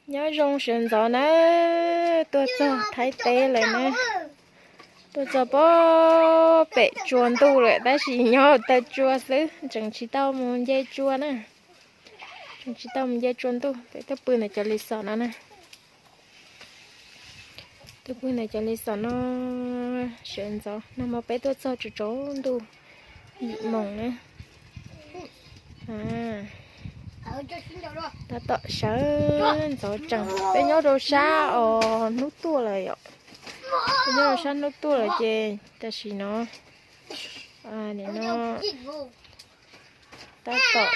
Nyob zoo sawv ntxov na, tuaj txog Thaib teb lawm na. Tuaj txog pem tsua ntuj lawm tab sis nyob taw tsua xwb, tseem tsis tau mus nce tsua na. Tseem tsis tau mus nce tsua ntuj, peb tuaj pw ntawm cov li xos no na. Tuaj pw ntawm cov li xos no sawv ntxov, nag hmo peb tuaj txog tsaus tsaus ntuj yim moos na. Tab tom sawv ntxov tsees, peb nyob rau sab os hnub tuaj lawm yom. Peb nyob rau sab hnub tuaj lawm ces tam sim no, nim no tab tom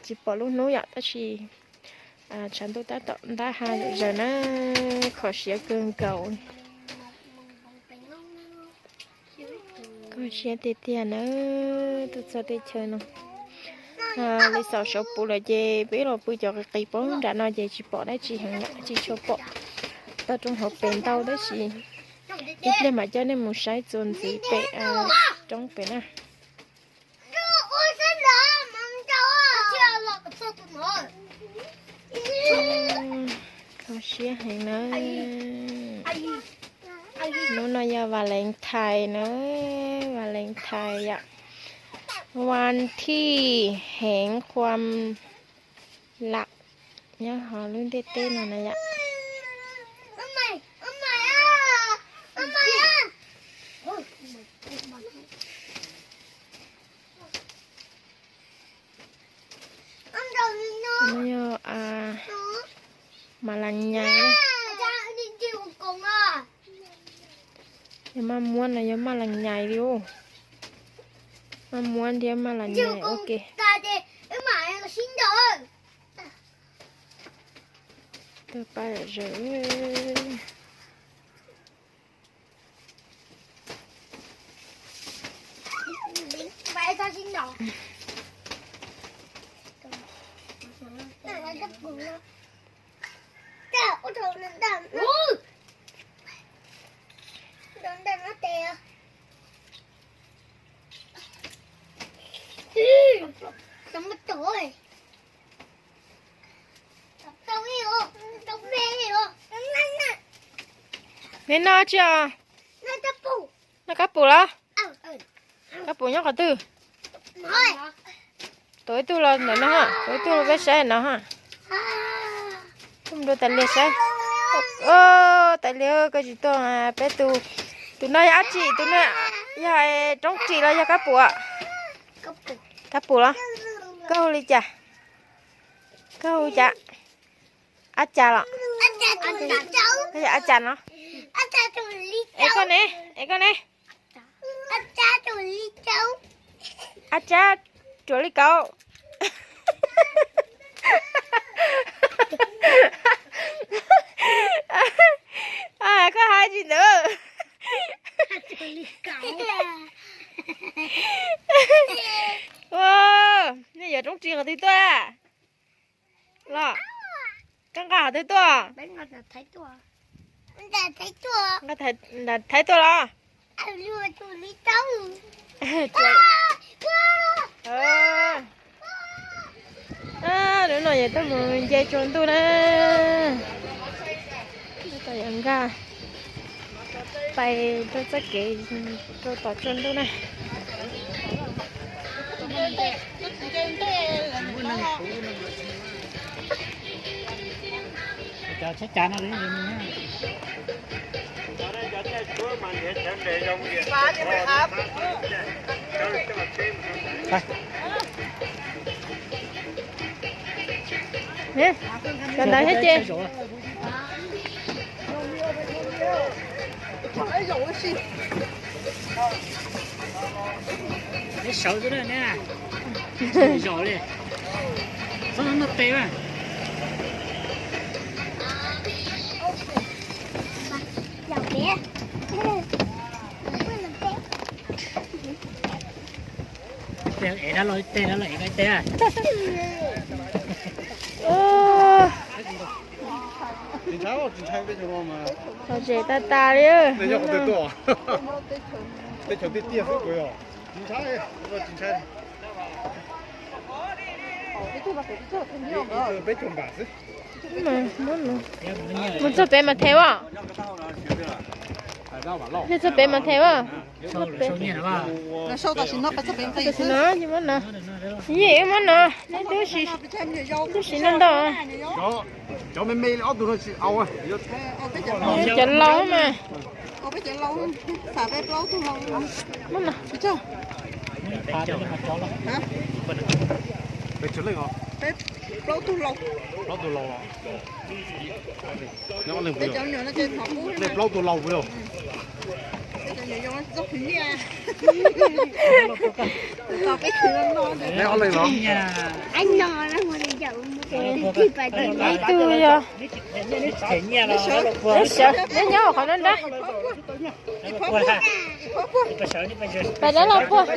tsis pom lub hnub yom, tab sis tshav ntuj tab tom ntab ha zom zaws na, kho siab kawg nkaus. Kho siab tiag tiag na, tuaj txog teb chaws no. Li xaus saum puv lawm ces peb los pw cov qis qis poob nram no ces tsis pom dab tsi heev yom, tsis tshua pom toj roob hauv pes ntau tab sis ib pliag mam coj nej mus saib txuas ntxiv pem roob pem na. Kho siab heev na. Hnub no yog Valentine na, Valentine yom. วันที่แห่งความรัก nyob hauv lub ntiaj teb no na yom. No yog mas las nyais, yog maj muab no yog mas las nyais li. Maj muab thiab mas las nyais ua ke. Tawg paj zom zaws. Neb noj tsi os? Noj kab pum los? Kab pum nyob qhov twg? Tuav ib tug los ntawm no ha, tuav ib tug los peb saib no ha. Tuaj mus rau tais liag saib. Tais liag koj tsis tuaj, peb tus, tus no yog dab tsi, tus no yog roob ris los yog kab pum? Kab pum los? Koj hu li cas? Koj hu cas? Ab Cas los? Koj yog Ab Cas no? Es koj ne? Es koj ne? Ab Cab Ruam Li Kauv. Koj hais tsis ntawd. Nej yuav roob ris qhov twg tuaj los? Koj nqa qhov twg tuaj? Nqa Thaib tuaj los? Lub no yog tuaj mus nce tsua ntuj na. Tab tom yuav nkag pais rau txoj kev rau tom tsua ntuj na. Cov ntawd thiab ces. Neb sawv xwb na, neb zaum li, txhob noj tes na. Tes dab laug ib teg, dab laug ev ib teg. Txog zem tag tas li. Peb caug npam xwb. Mus txog pem mas them as. Yog txog pem mas them as. Tam sim no ces muab no. Yim muab no, neb twb sim no ntau. Cov me me ob tug no tsis au. Cov laus mas. Muab no. Peb plaub tug laus. Plaub tug laus los? Peb plaub tug laus puas yog? Neb ob leeg los? Ib tug yog, neb nyob qhov no nrab. Pais dab los puag.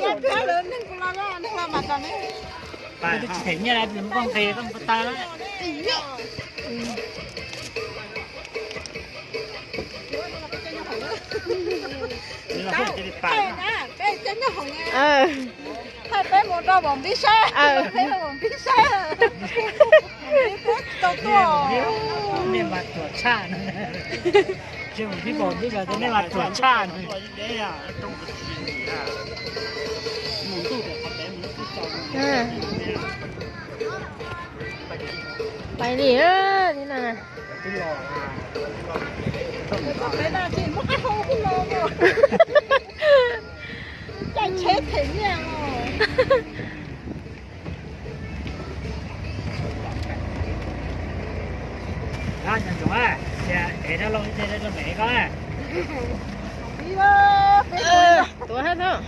Nej mas ruam tshaj. Tsis mus tib npaum ntib los nej mas ruam tshaj. Pais li li na. Nyob ntsoov, cia es dab laug ib teg rau me koj. Tuav hab tau.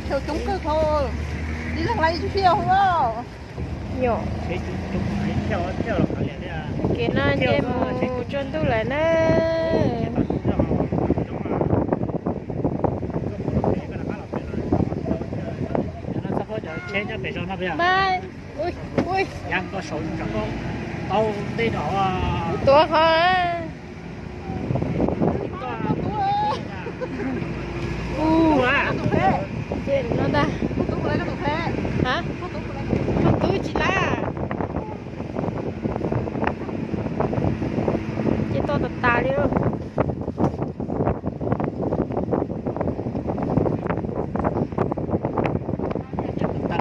Coob kawg, ib leeg lawv ib tug thiaj hu. Yom. Kev no nce mus tsaus ntuj lawm na. Mas, ui, ui. Tuav qhov. Ua, ces no ntag. Koj tub tsis lab. Ces to tas tas li. Ces to heev li.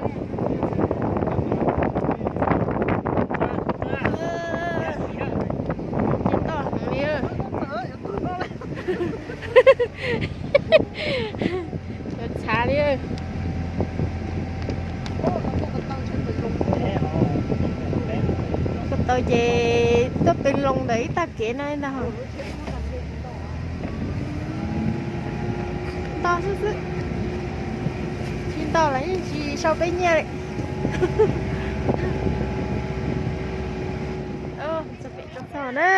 Cov txhav li. Ko taw ces tuaj pee loo ntawm ib tag kev no ntag. Ntau xwb xwb. Tsis ntau los yeej tsis sau peb nyiaj li. Txog pem txog na.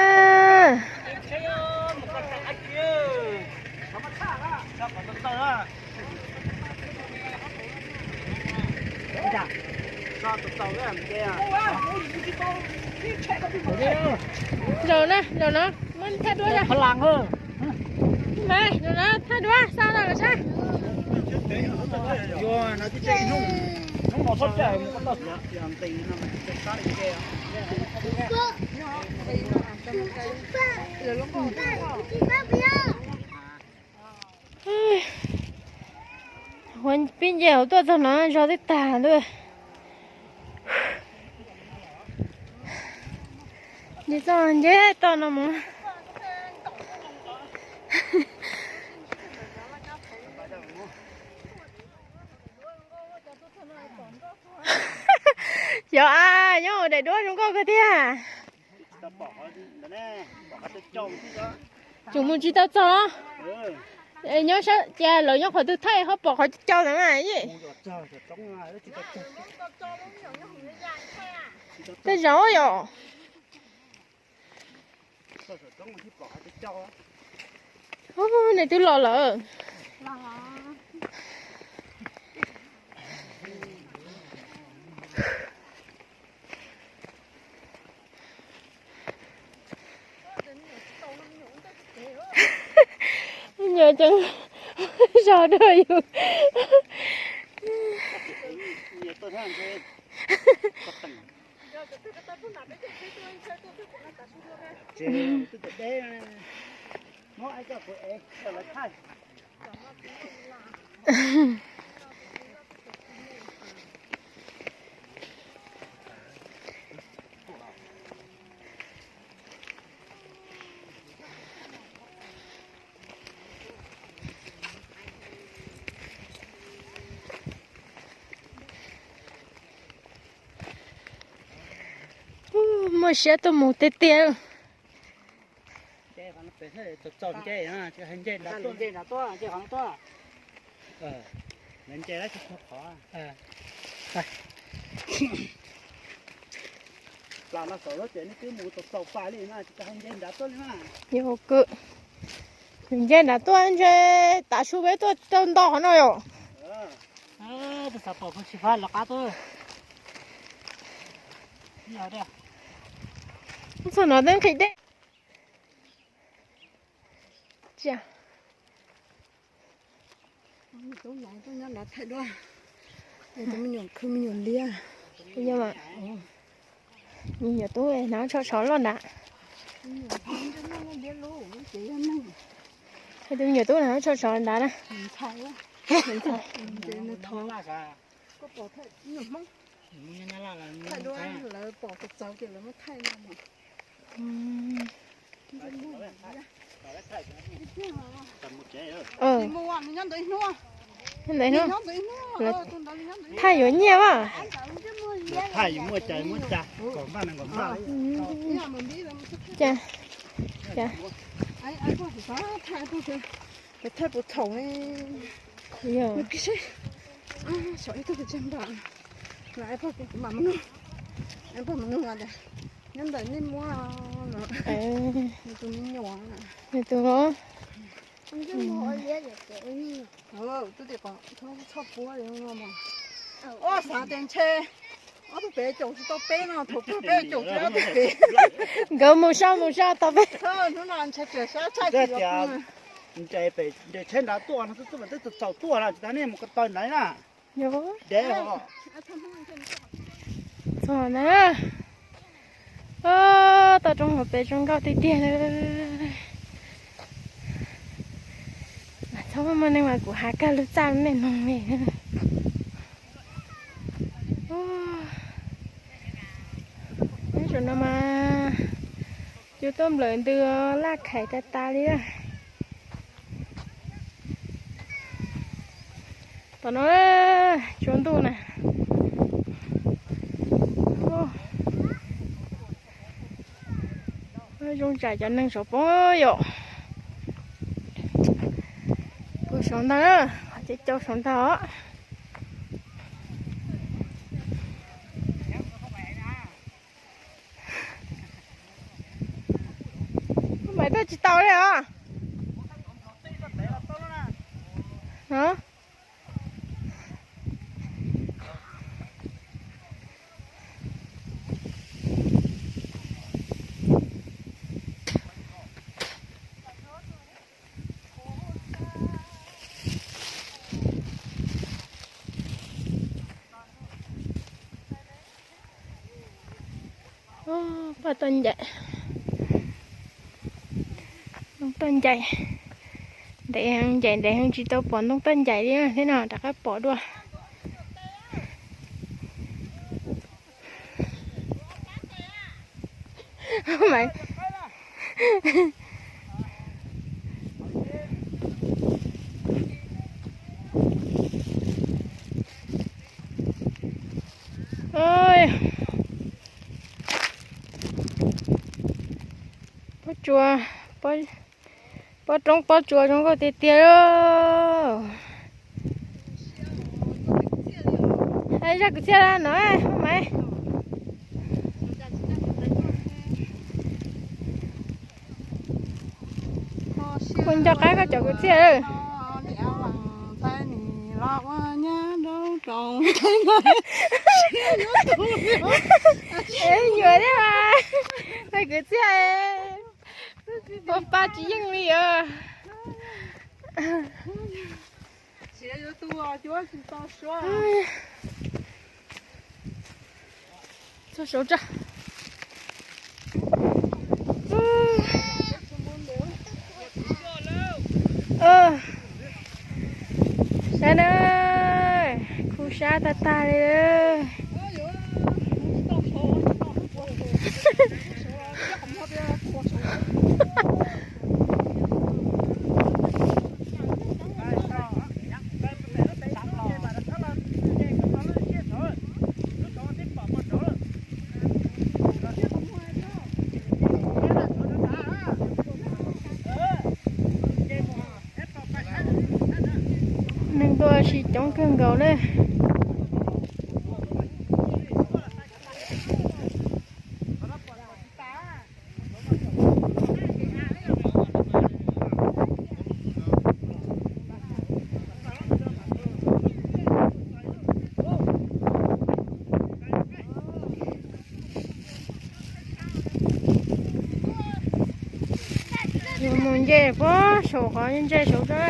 Zaum na, zaum no muab thaj duab zog. Mas zaum no thaj duab xa los los saib. Pib nce hauv tuaj txog no zog twb tag ntuj. Nce txoj nce toj no mus. Yog a, nyob hauv daim duab zoo nkauj kawg thiab. Tseem mus tsis tau txog. Nyob sab cia lawv nyob qhov twg thaij ho pom qhov cau ntawd na. Tej zaum yom. Nws twb los lawm. Nyob tseem zog dua yus. Muaj siab tuaj mus tiag tiag. Nce nram tuaj ntshe tav su peb tuaj tau nto qhov no yom. Txog no twb nqhis dej. Me nyuam tub hnav tsho tshov loj nrad. Tus me nyuam tub hnav tsho tshov nrad na. Ntawm no thaij yuav nyiaj mas. Thaij yuav muaj cas muaj cas. Cas, cas. Thaij puas thaum, yog, xyov ib tug pes tsawg npam. Mam mus nug, mam nug tias nyob ntawm nej muab no, nws tus me nyuam, nws tus los. Ua xav tias ntshe ob tug pem caum tsis tau peb no, thaum peb caum tsis ob tug pem. Nkawd mus sau mus sau tau peb. Hnub no ntshe tseem sab tshaj. Nres pem nres tsheb nrad tuaj no xwb mas twb txaus tuaj no, tsis tas nej mus ko taw nrad na. Txog na. Toj roob hauv pes zoo nkauj tiag tiag li. Mas txhob muaj neeg mas kuv has kag lub txaj nej mloog li. Nyob saum no mas cua tuaj nplawm ntws laj khaiv tas tas li. Tom no tsaus ntuj na. Zoo tsam cov neeg saum poob yom. Puag saum ntag, qhov ces cau saum ntag os. Maiv tuaj tsis tau li os. Paj toj ncaim, ntoo toj ncaim, ntev heev, ncaim ntev heev tsis tau pom ntoo toj ncaim li thiab no, rov qab pom dua. Pob tsuas, pob roob pob tsuas zoo nkauj tiag tiag li. Zaj kwv txhiaj no mas, kuv nco qab koj cov kwv txhiaj. Nyuam thiab mas, zaj kwv txhiaj, pab tsis yeej li os. Saud tso. Sab na, khu sab tag tag li. Neeg tuaj ua si coob kawg nkaus na. Yus mus nce puag saum qhov ntse saud tso,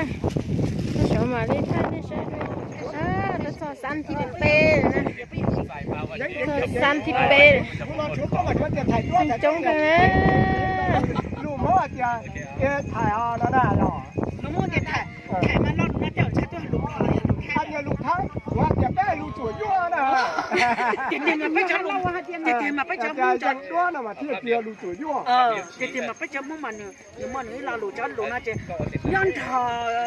puag saum mam li thaij nej saib. Rau txog xab thib peb na, txog xab thib peb, coob kawg na. Tiag tiag mas peb cov Hmoob mas nws, nws muaj nws ib lo lus cov lus no ces nyob nrog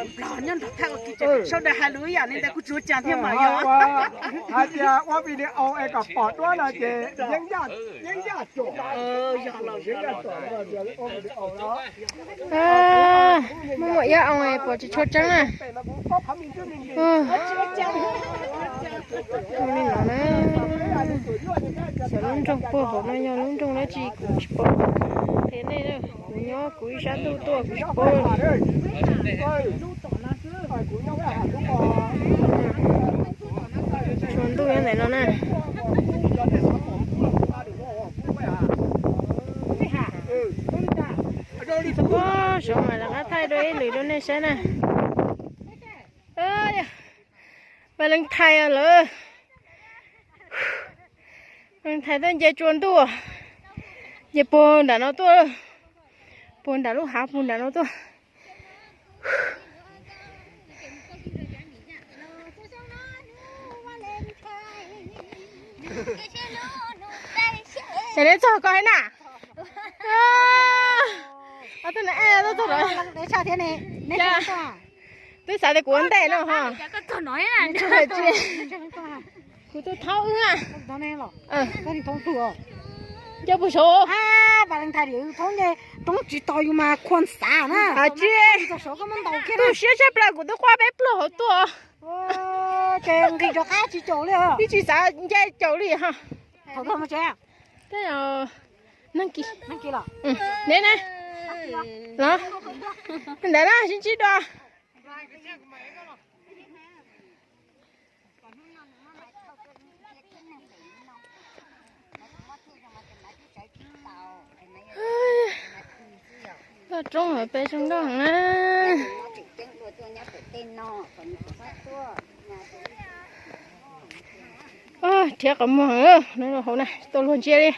Nplog nyob nrog Thaib ua ke ces sawv daws hais lus ib yam li ntawd kuv tsuas cas thiab mas yog. Hais tias ua video es kom pom duab no ces yeeb yaj, yeeb yaj, yog los, yog los. Muaj muaj iab oo pom tsis tshua tseeb na. Li no na, xyov lub nroog puag hauv no yog lub nroog dab tsi kuv tsis paub. Qhia nej, kuv nyob kuv ib sab ntuj tuaj kuv tsis paub. Tshuav ntuj nyob ntawm no na. Saum mas rov qab thaij dua ib lwm rau nej saib na. Vaj Leej Thais lawm. Vaj Leej Thais tuaj nce tsua ntuj, nce puag nram no tuaj, puag nram lub hav puag nram no tuaj. Ces neb txog ko hab na. Ob tug na, twb xav tias kuv ua ntej no ho. Kuv tuaj thaub wb. Nco puag saud. Tsis tu siab tshaj plaws kuv twb quaj peb pluag hauv tuaj. Twb tsis xav nce caum li ho. Tej neeg kis, neb na, los ntawd na, sib ntsib dua. Toj roob hauv peb zoo nkauj heev na. Rhiab qhov muag heev no, hauv na tsis tau luag ntsia li.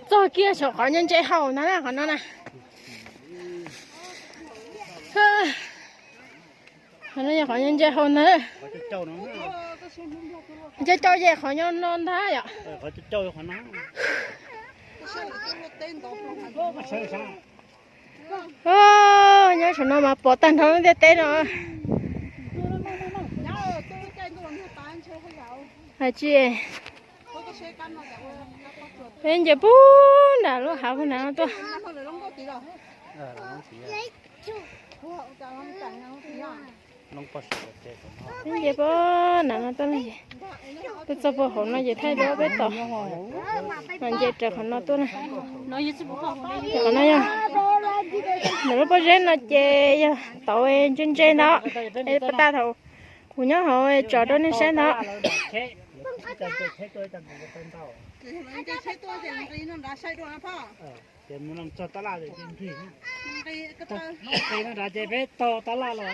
Txog kiag saum qhov nyob ntse hauv ntag na, qhov no na. Qhov no yog qhov nyob ntse hauv ntag. Cov cau ces qhov nyob no ntag yom. Nyob saum no mas pom tag nrho lub ntiaj teb no. Hais tsis, peb nce puag nram lub hav puag nram no tuaj. Peb nce puag nram no tuaj na. Tuaj txog puag hauv no ces thaij duab peb tom. Mas nce raws qhov no tuaj na. Qhov no yog ntawm lub pob zeb no ces yog tauv ntse ntse ntawd. Es pas tag thaum Kuv nyob hauv tsom rau nej saib ntag. Nqis no nrad ces peb taug tab laj los.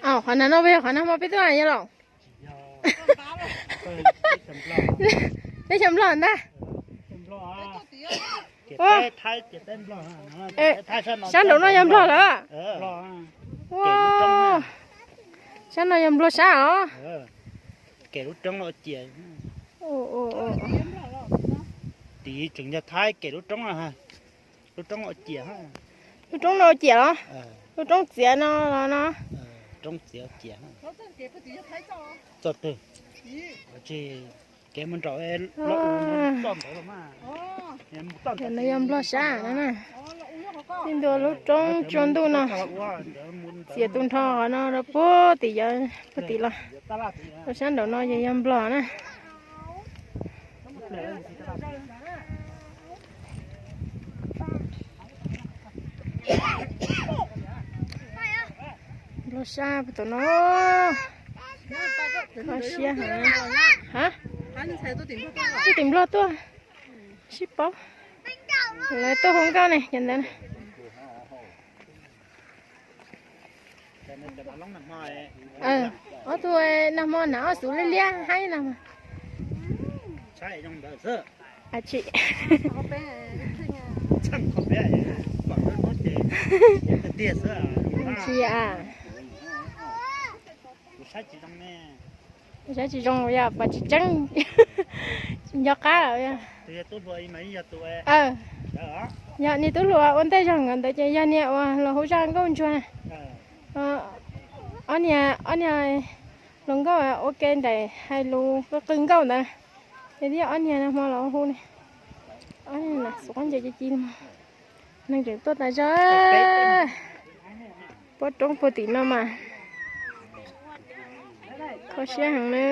Qhov nag no puas yog qhov nag hmo peb tuaj yog los? Teb chaws Nplog ntag. Sab nraum no yog Nplog lawm. Sab no yog Nplog sab os. Kem lub roob los ciam. Tim tseem yog Thaib kem lub roob, lub roob los ciam. Lub roob no ciam los? Lub roob txiav no los no? Roob txiav ciam. Txoj twg? Kev mus nraum no yog Nplog sab no na. Tij ntua lub roob tsua ntuj no. Txiav tus nrho qhov no rau puag tim, puag tim los. Rau sab nraum no ces yog Nplog na. Nplog sab puag tom no. Kho siab heev. Tuaj tim Nplog tuaj. Sib paub. Lawv tuaj hu nkauj ne cov ntawd. Ob tug nag hmo hnav ob xuv liab liab haib no. Tsis, saib tsis zoo yog pom tsis tseeb. Nco qab lawm. Yog niag tub hluas ua ntej zog nkawd ntawd ces yog niag uas los hu zaj nkauj ntsuag na. Ob niag, ob niag hluas nkauj ua ke nraim hais lus qw qw nkauj ntawd. Ces thiab ob niag nag hmo los hu ne. Ob niag xub qab ncaws ci ci, neeg tseem tuaj tas zog. Pob roob puag tim no mas kho siab heev na.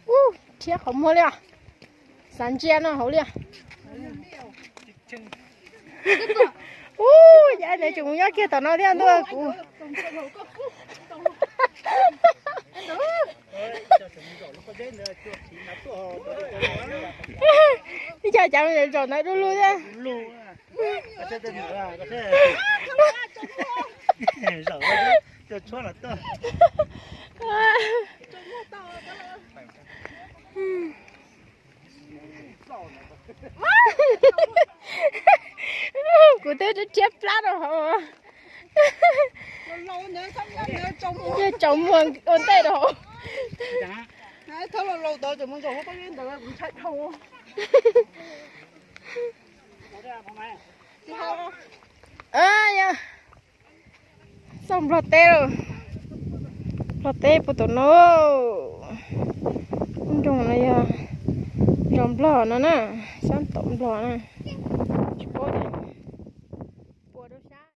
Ub, rhiab qhov muag li os. Xav ntsia no hauv li os. Ub, yav ntawd tseem mus nyob kiag tom no thiab ntuj kuv. Ib co cav zaum ntawd du lug thiab. Kuv twb rhiab plab rau hauv. Yog tsaus muag ua ntej rau hauv. Txog Nplog teb lawm. Nplog teb puag tom no. Lub nroog no yog zos Nplog no na, sab tom Nplog na. Tsis paub tias